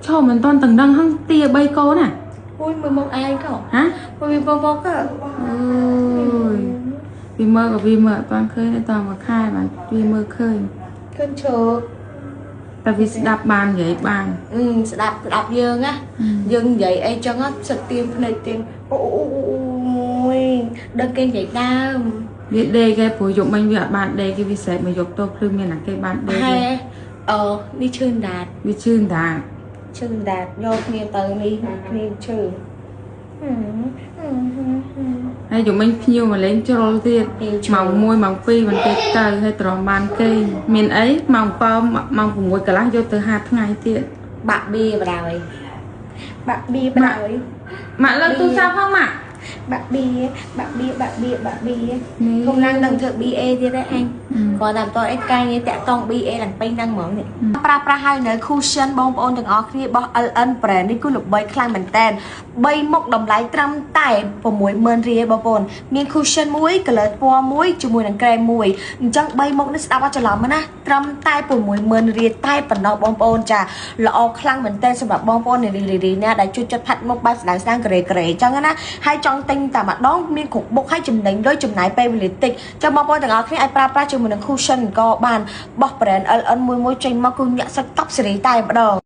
ឈរមិនតន់តឹងដឹងហឹងទា3កូនណា អូយមើលមកឯងក៏ ហ៎ មើលមកមកក៏ អូយវាមើលក៏វាមើលអត់តាន់ឃើញទេតមួយខែបាទវាមើលឃើញ ឃើញឈើ តែវាស្ដាប់បាននិយាយបាន អឺស្ដាប់ស្ដាប់យើងណាយើងនិយាយអីចឹងសិតទៀមភ្នែកទៀមអូអូយដឹងគេនិយាយដើម វាដេកគេព្រោះយប់មិញវាអត់បានដេកគេវាស្រែកមកយប់ទៅភ្លឺមានតែគេបានដេក ហែអឺនេះឈឺដាត វាឈឺតា ឈឺដាតយកគ្នាទៅនេះគ្នាឈឺ ហើយយប់មិញភ្ញៀវមកលេងជ្រុលទៀតម៉ោង1ម៉ោង2មិនគេទៅហើយទ្រាំបានគេមានអីម៉ោង7ម៉ោង6កន្លះយកទៅហាថ្ងៃទៀត បាក់បៀបដ ாய் បាក់បៀបដ ாய் ម៉ាក់លើកទូរស័ព្ទផងម៉ាក់ បាក់បៀបាក់បៀបាក់បៀបាក់បៀខ្ញុំឡើងនឹងធ្វើ BA ទៀតដែរអញគាត់តែមិនតអីការងារតាក់តង BA ឡើងពេញហ្នឹងហ្មងនេះប្រើប្រាស់ហើយនៅ cushion បងប្អូនទាំងអស់គ្នារបស់ LN brand នេះគឺល្បីខ្លាំងមែនតើ3មុខតម្លៃត្រឹមតែ60000រៀលបងប្អូនមាន cushion មួយ color ពណ៌មួយជាមួយនឹងក្រែមមួយអញ្ចឹង3មុខនេះស្ដាប់អត់ច្រឡំណាត្រឹមតែ60000រៀលតែប៉ុណ្ណោះបងប្អូនចាល្អខ្លាំងមែនតើសម្រាប់បងប្អូននារីរីណាដែលជួយចិត្តផាត់មុខបែបស្ដាងស្ដាងក្រេក្រេអញ្ចឹងណាហើយចង់ទិញតែម្ដងមានគ្រប់បុកហើយចំណេញលុយចំណាយពេលវេលាតិចចាំបងប្អូនទាំងអស់គ្នាអាចប្រើប្រាស់ជាមួយនឹង cushion ក៏បានបោះ brand LN មួយមួយចេញមកគឺញាក់សាច់តប់សេរីតែម្ដង។